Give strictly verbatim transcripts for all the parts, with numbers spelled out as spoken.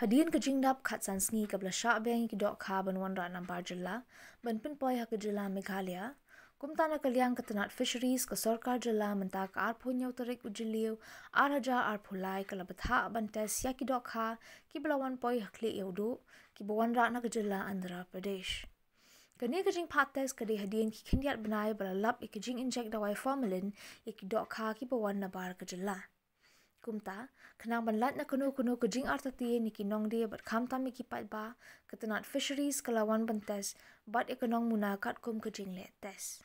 Hadien ka jingdap khatsan sngi kaba la shah biang ïa ki dohkha ban wanrah nabar jylla ban pynpoi ha ka jylla Meghalaya, kumta na ka liang ka tnat Fisheries ka sorkar jylla mynta ka arphew hynñiew tarik u Jylliew ar hajar arphew lai ka la bthah ban test ïa ki dohkha kiba la wan poi ha khlieh ïa u duh kiba wanrah na ka jylla Andhra Pradesh. Kane ka jingphah test ka dei hadien ki khyndiat bnai ba la lap ïa ka jinginjek dawai formalin ïa ki dohkha kiba wan nabar ka jylla. Kumta, khnang ban lait na kano kano ka jingartatien ïa ki nongdie bad khamtam ïa ki paidbah, ka tnat Fisheries ka la wan ban test bad ïa ka nongmuna katkum ka jingleh test.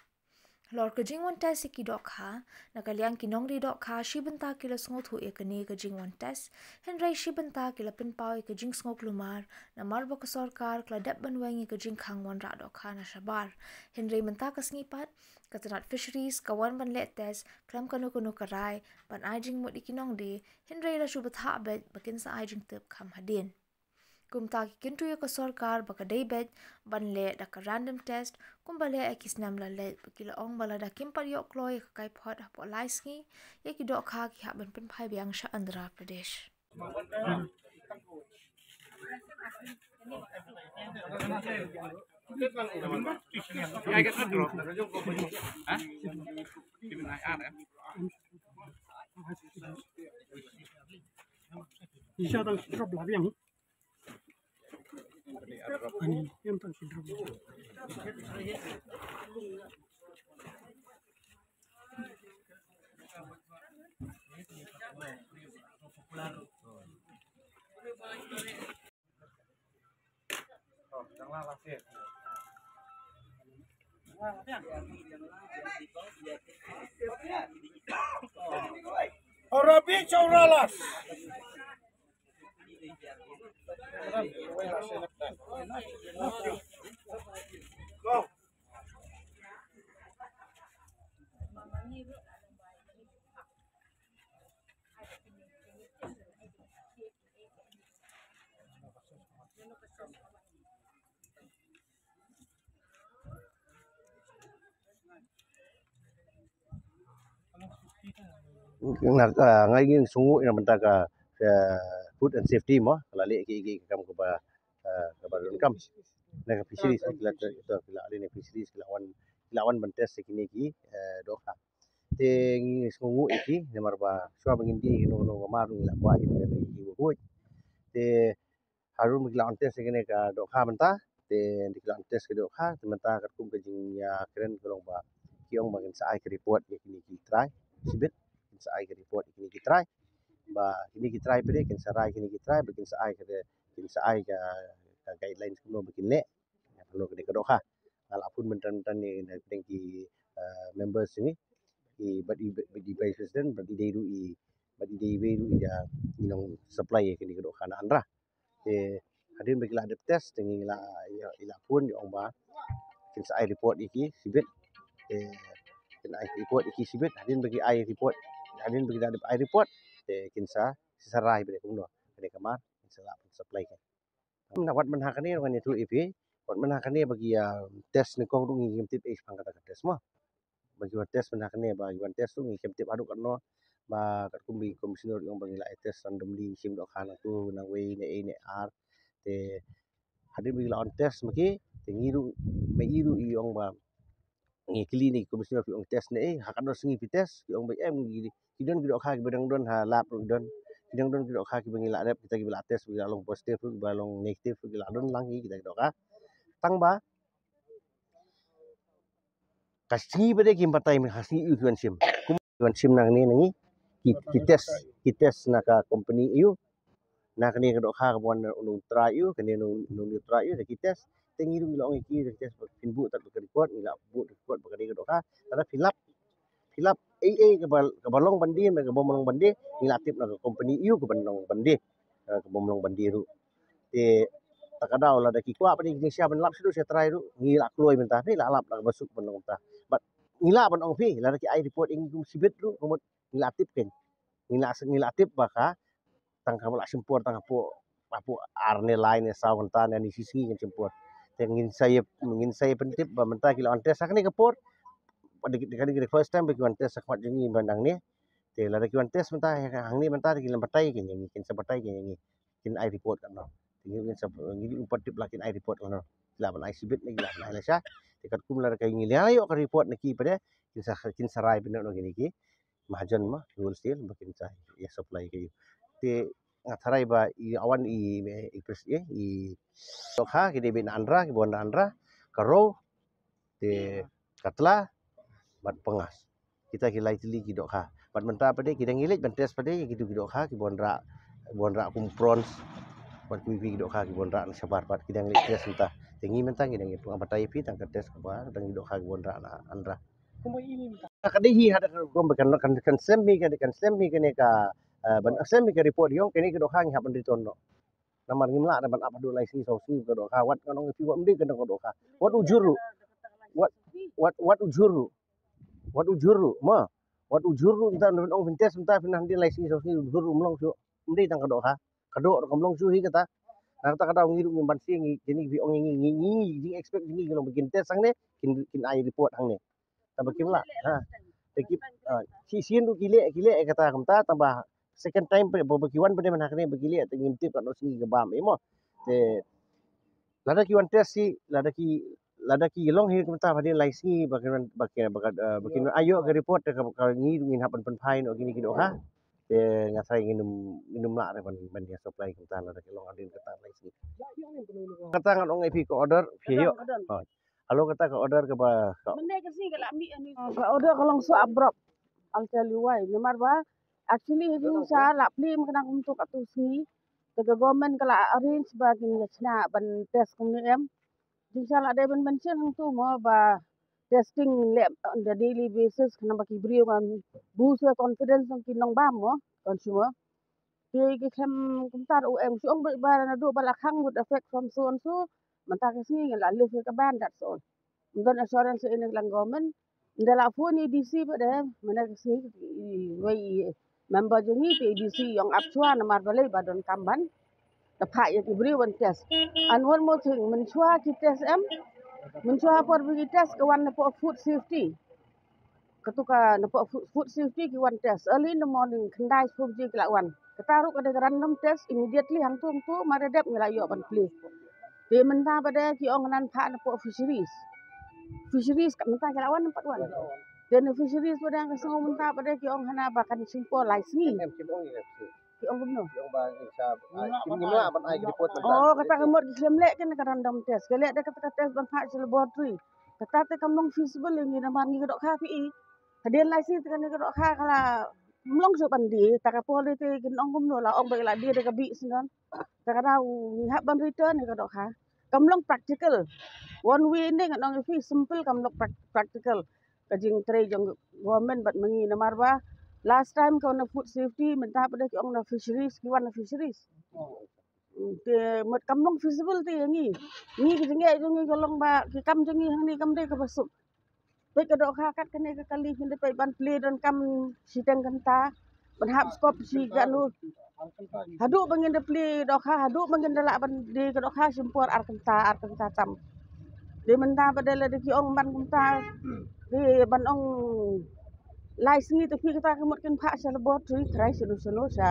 Halor ka jingwan test ïa ki dohkha, na ka liang ki nongdie dohkha shi bynta ki la sngewthuh ïa kane ka jingwan test, hynrei shi bynta ki la pynpaw ïa ka jingsngew kulmar namar ba ka sorkar ka la dep ban weng ïa ka jingkhang wanrah dohkha na shabar. Hynrei mynta ka sngi pat, ka tnat Fisheries ka wan ban leh test khlem kano kano ka rai ban ai jingmut ïa ki nongdie, hynrei la shu bthah beit ba kin sa ai jingtip kham hadien. Kumta ki kyntu ïa ka sorkar ba ka dei beit ban leh da ka random test kumba leh ïa ki snem la leit, ba ki la ong ba lada kim pat ïoh kloi ïa ka kaiphod hapoh lai sngi, ïa ki dohkha ki hap ban pynphai biang sha Andhra Pradesh. Orabi Chauralas. Nga, ah, nga ngin sngewnguh ïa na bynta ka, ah, food and safety mo, la leh ki, ki kam kaba, ah, kaba donkam. Na ka fisheries ki la, ki la, ki la, ki la wan, ki la wan ban test kine ki, eh, dohkha. Te ngi sngewnguh ïa ki namar ba shuwa ba ngin die kino kino ka mar ngi la kwah ïa ki ba huid. Te haduh ba ki la wan test ïa kane ka dohkha mynta, te ki la wan test ka dohkha, te mynta katkum ka jingïakren ka long ba ki ong ba kin sa ai ka report ïa kine ki trai shibit, kin sa ai ka report ïa kine ki trai, ba kine ki trai pat de kin sa rai, kine ki trai ba kin sa ai ka, kin sa ai ka, ka guidelines kumno ba kin leh. Ïa, ka long kane ka dohkha. Nga la phone mynta mynta ne na pdeng ki, eh, members jong ngi, i bad i, bad i vice president, bad i dei ruh i, bad i dei wei ruh i da, i nong supply ïa kane ka dohkha na Andhra. Te hadien ba ki la dep test te ngi la, ïa, i la phone i ong ba kin sa ai report ïa ki shibit. Te kin ai report ïa ki shibit, hadien ba ki ai report, hadien ba ki la dep ai report te kin sa, sa rai ba dei kumno, ba dei kumno kin sa lah supply ka. Na wat mynta kane ngan ïathuh ïa phi, wat mynta kane ba ki, ah, test nyngkong ruh ngi kim tip ei shaphang kata ka test mo. Ba ki wan test mynta kane, ba ki wan test ruh ngi kim tip haduh katno. Ba katkum i commissioner i ong ba ngi la test randomly, shim dohkha nangtu nangwei ne ei ne ar. Te hadien ba ki la wan test ma ki, te ngi ruh, ma i ruh i ong ba ngi kylli ne ki commissioner phi ong test ne ei, ha katno sngi phi test, ki ong ba em, ki, ki don ki dohkha kiba dang don ha lab ruh ki don. Ki dang don ki dohkha kiba ngi la rep kita kiba la test, kiba la long positive ruh, kiba long negative ruh, ki la don lang ki kita ki dohkha. Tang ba ka sngi ba dei kim batai mynta ka sngi ïu ki wan shim. Kum ki wan shim nangne na ngi, ki, ki test, ki test na ka company ïu. Na kane ka dohkha kaba wan na u nongtrai ïu, kane u nong, nongtrai ïu, da ki test. Te ngi ruh ngi la ong ïa ki, da ki test ba phin buh tad ka report, ngi la buh report ba kane ka dohkha. Lada phi lap, phi lap ei ei kaba, kaba long ban die, kaba ym long ban die, ngi la tip na ka company ïu kaba long ban die, eh, kaba ym long ban die ruh. Te ta ka daw lada ki kwah ba dei ki jingshisha ban lap shuh shuh trai ruh, ngi la kloi mynta, phi la lap da kaba suk ban long mynta. Bad ngi lah ban ong phi, lada ki ai report ïa ngi kum shibit ruh, ka mut ngi la tip kein. Ngi la, ngi la tip ba ka tang kaba la shim por tang hapoh, hapoh ar ne lai ne saw kynta ne ni shisngi ngin shim por. Te ngin sa ïa, ngin sa ïa pyntip ba mynta ki la wan test ha kane ka por. Ba dei, dei, dei, dei first time ba ki wan test ha khmat jong ngi ba nangne. Te lada ki wan test mynta ha, hangne mynta te ki la batai kein ïa ngi, kin sa batai kein ïa ngi. kin ai report katno. Te ngi ruh ngin sa, ngi ruh ngim pat tip la kin ai report katno. Ki lah ban ai shibit ne ki lah ban ai lashai. Te katkum lada ka ngi la ïoh ka report na ki pat de, kin sa, kin sa rai bniah noh kine ki mahajon ma, ki wholesale ba kin sa ïa supply ïa ki. Te nga tharai ba i awan i, i pres i, i dohkha ki dei beit na Andra, kiba wan na Andra, ka Ro, te ka Tla bad Pangas. Kita ki lai tylli ki dohkha. Bad mynta pat de ki dang ïaleit ban test pat de ïa kitu ki dohkha kiba wanrah, kiba wanrah kum prawns. Bad kiwei kiwei ki dohkha kiba wanrah na shabar pat ki dang ïaleit test mynta. Te ngi mynta ngi dang ïa pynbatai ïa phi tang ka test kaba dang ki dohkha kiba wanrah na Andra. Ka dei hi ha da ka rukom ba kan, kan, kan sem hi, kan, kan sem hi kane ka, eh, ban sem hi ka report ïong kane ka dohkha ngi hap ban return noh. Namar ngim lah da ban ap haduh lai sngi saw sngi ka dohkha, wat ngan ong ïa phi wat ym dei kane ka dohkha. Wat u jur ruh. Wat, wat, wat u jur ruh. Wat u jur ruh, ma. Wat u jur ruh mynta ban ong phin test mynta phin hadien lai sngi saw sngi u jur ruh ym long shuh. Ym dei tang ka dohkha. Ka doh ruh kam long shuh hi kata. Na kata ka daw ngi ruh ngim banse ngi, kine ki phi ong ngi, ngi, ngi, ngi expect ngi ki long ba kin test hangne, kin, kin ai report hangne. Tang ba kim lah. Ha. Te ki, ah, shisien ruh ki leh, ki leh kata kumta, tang ba second time ba, ba, ba ki wan pat de man ha kane ba ki leh, te ngim tip katno sngi ka bam, eh, mo. Te lada ki wan test hi, lada ki, lada ki long hi kumta ba hadien lai sngi ba kin, ba kin, ba kin, ah, ba kin ai ïoh ka report te ka, ka ngi ruh ngin hap ban pynphai noh kine ki dohkha. Te nga tharai ngin ym, ngin ym lah re ban, ban ïa supply kumta lada ki long hadien kata lai sngi. Kata ngan ong ïa phi ka order phi ïoh. Hooid. Halo kata ka order kaba ka Mynne ka sngi ka la mih ani. Ka order ka long shuh abrupt. I'll tell you why. Namar ba actually ha jingshisha la plie ma kane kumto katto sngi. Te ka government ka la arrange ba kin ïa shna ban test kumne em. Jingshisha la dei ban mention hangto mo ba testing leh on the daily basis khnang ba ki briew kan boost the confidence jong ki nongbam mo, consumer. Te ki khlem kumta ruh em, shu ong ba, ba naduh ba la khang would affect from so and so. Mynta ka sngi ngi la lift ïa ka ban, that's all. Ym don assurance ïa ine ka liang government. Ynda la phone ïa i D C pat de mynne ka sngi, iwei i member jong ngi te i D C i ong ap shuwa namar balei ba donkam ban da phah ïa ki briew ban test. And one more thing, mynshuwa ki test em, mynshuwa por ba ki test ka wan napoh food safety. Katu ka napoh food, food safety ki wan test early in the morning, khyndai shiphew baje ki la wan. Kata ruh ka dei ka random test, immediately hangto hangto mar dep ngi la ïoh ban plie. Te mynta pat de ki ong ngan phah napoh fisheries. Fisheries kat mynta ki la wan pat wan. Te na fisheries pat de ka sngew mynta pat de ki ong hana ba kan shim por lai sngi. Em, em, em, em. Ki ong kumno? Ki ong ba ngin sa, ah, ngim lah ban ai report mynta. Oh, kata ka mut ki khlem leh kane ka random test. Ka leh da kata ka test ban phah sha laboratory. Kata te kam long feasible ïa ngi namar ngi ka dohkha phi i. Hadien lai sngi te kane ka dohkha ka la ym long shuh ban die. Ta ka por te kin ong kumno, la ong ba la die da ka bih sngewbha. Ta ka daw ngi hap ban return ïa ka dohkha. Kam long practical. One way ne ngan ong ïa phi simple, kam long prac-, practical. Ka jingtrei jong government bad ma ngi namar ba last time ka wan na food safety, mynta pat de ki ong na fisheries, ki wan na fisheries. Te mut kam long feasible te ïa ngi. Ngi ka jingeh jong ngi ka long ba ki kam jong ngi hangne kam dei kaba suk. Peit ka dohkha kat kane ka kali, ngin da peit ban plie donkam shiteng kynta ban hap skop shi katno. Haduh ba ngin da plie dohkha, haduh ba ngin da lah ban die ka dohkha shim por ar kynta, ar kynta tam. Te mynta pat de lada ki ong ban kumta, te ban ong lai sngi te phi kata ka mut kin phah sha laboratory, trai shano shano sha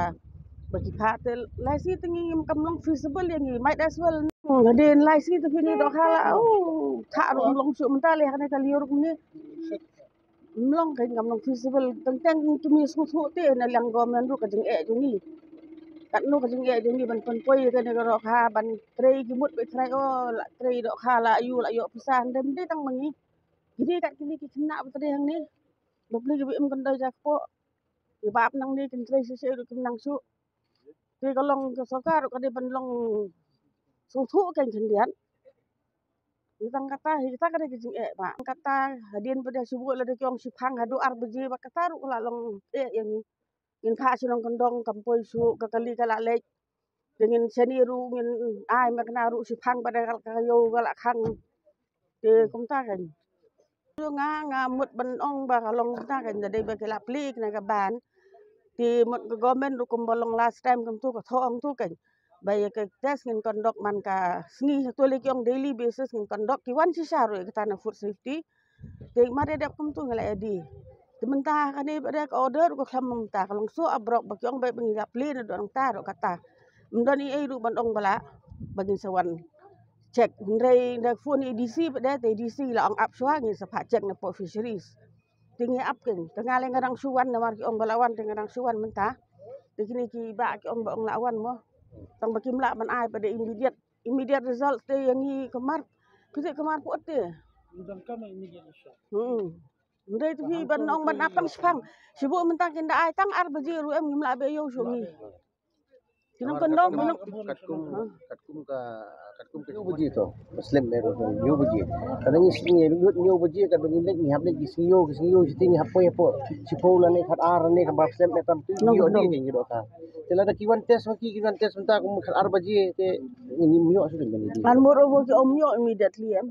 ba ki phah te lai sngi te ngi ngim, kam long feasible ïa ngi, might as well. Hmm, hadien lai sngi te phi ngi dohkha la, oh, thah ruh ym long shuh mynta leh kane ka lyiur kumne. Ym long, kein kam long feasible. Teng teng ki mih sngewthuh te na liang government ruh ka jingeh jong ngi. Katno ka jingeh jong ngi ban pynpoi ïa kane ka dohkha, ban trei, ki mut ba trei, oh, la trei dohkha la ïoh, la ïoh pisa, hynrei ym dei tang ma ngi. Kine kat kine ki khynnah ba trei hangne, bapli kiba im kyndoi ja kpoh. Kiba ap nangne kin trei shisha ruh kim nang shuh. Te ka long ka sorkar ruh ka dei ban long sngewthuh kein khyndiat. Hi tang kata, hi kata ka dei ka jingeh ba. Kata hadien pat de shu buh lada ki ong shiphang haduh ar baje ba kata ruh ka la long eh ïa ngi. Ngin phah shnong kyndong kam poi shuh, ka kali ka la leit. Te ngin shane ruh ngin ai ma kane ruh shiphang pat de ka, ka ïew ka la khang. Te kumta kein. Nga, nga mut ban ong ba ka long kumta kein, da dei ba ki la plie kane ka ban. Te mut ka government ruh kumba long last time kumto ka thoh hangto kein. Ba ïa ka test ngin conduct man ka sngi, hato lei ki ong daily basis ngin conduct, ki wan shisha ruh ïa kata na food safety. Te mar ïa dep kumto ngi la ïa die. Te mynta kane pat de ka order ruh ka khlem mynta, ka long so abrupt ba ki ong ba ngi la plie naduh nangta ruh kata. Ym don ei ei ruh ban ong ba lah ba ngin sa wan check. Hynrei da phone ïa i D C pat de, te i D C la ong ap shuwa, ngin sa phah check na pdeng fisheries. Te ngi ap keiñ, te nga lei nga dang shu wan namar ki ong ba lah wan, te nga dang shu wan mynta. Te kine ki bah ki ong ba ong lah wan mo. Tang ba kim lah ban ai pat de immediate, immediate result te ïa ngi kumar. Phi te kumar put te. Hmm. Hynrei te phi ban ong ban ap tang shipang. Shibun mynta kin da ai tang ar baje ruh em, ngim lah beh ïoh shuh ngi. Ki nongkyndong, ki nong- katkum, katkum ka, katkum ka hynñiew baje to. Ba slem eh ruh hynñiew baje. Ka dang ngi sngi lut hynñiew baje, ka dang ngi leit, ngi hap leit ki sngi ïew, ki sngi ïew, shiteng ngi hap poi hapoh. Shiphew lane khatar lane kaba slem eh tam tu. Ngi ïoh ni ngi dohkha. Te lada ki wan test ma ki, ki wan test mynta kum khatar baje te ngim ïoh shuh ban ïoh. Kan mut ruh ki ym ïoh immediately em.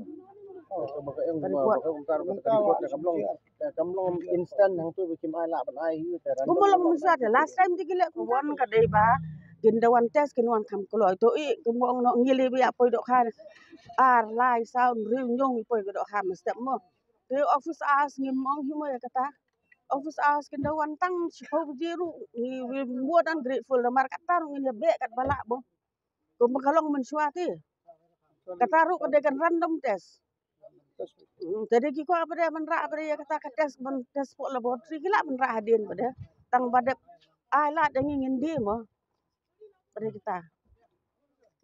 Ka report. Ka report ka kam long. Ka kam long instant hangtu ba kim ai lah ban ai hi te. Kumba long mynshwa te last time te ki leh ka wan ka dei ba kin da wan test kin wan kham kloi. To i kumba ong noh ngi lei ba ïa poi dohkha ar lai saw hynriew hynñiew ngi poi ka dohkha mynstep mo. Te office hours ngim ong hi mo ïa kata. Office hours kin da wan tang shiphew baje ruh ngi, we more than grateful namar kata ruh ngin ïa beh katba lah mo. Kumba ka long mynshwa te. Kata ruh ka dei kan random test. Hmm, te dei ki kwah pat de ban rah pat de ïa kata ka test, ban test hapoh laboratory ki lah ban rah hadien pat de. Tang ba dep ai lad ïa ngi ngin die mo. Pat de kita.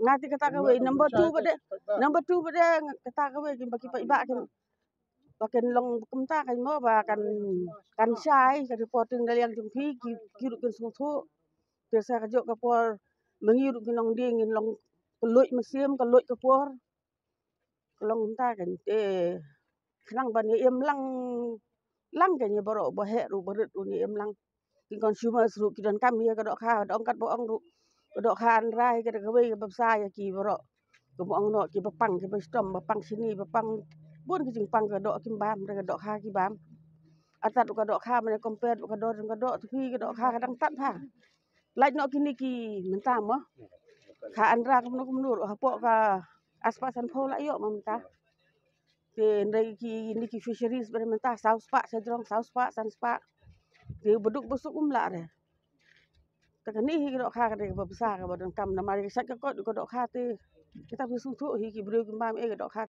Nga te kata kawei, number two pat de. Number two pat de kata kawei, kin ba ki paidbah kin ba kin long kumta kan mo, ba kan, kan shai ka reporting da liang jong phi, ki, ki ruh kin sngewthuh. Te sa kajuh ka por ma ngi ruh ki nongdie ngin long ka luid mynsiem, ka luid ka por. Ka long kumta kan te khnang ban ïa im lang, lang kan ïa baroh, ba heh ruh ba rit ruh ïa im lang. Ki consumers ruh ki donkam ïa ka dohkha, dang katba ong ruh ka dohkha Anra hi ka dei kawei kaba bsa ïa ki baroh. Kaba ong noh kiba pang, kiba shitom, ba pang shini, ba pang bun ki jingpang, ka doh kim bam, ka dohkha ki bam. Artat ruh ka dohkha mane compare ruh ka doh, ka doh te phi ka dohkha ka dang tat bha. Lait noh kine ki mynta mo. Kha Anra kumno kumno ruh hapoh ka aspah sanphew la ïoh mo mynta. Te hynrei kine ki fisheries ba mynta saw spah, sa jrong saw spah, san spah. Te ba duk ba suk um lah re. Te kane hi ka dohkha ka dei kaba bsa kaba donkam namar ka sait ka koit ka dohkha te. Kita phi sngewthuh hi ki briew kim bam ei ka dohkha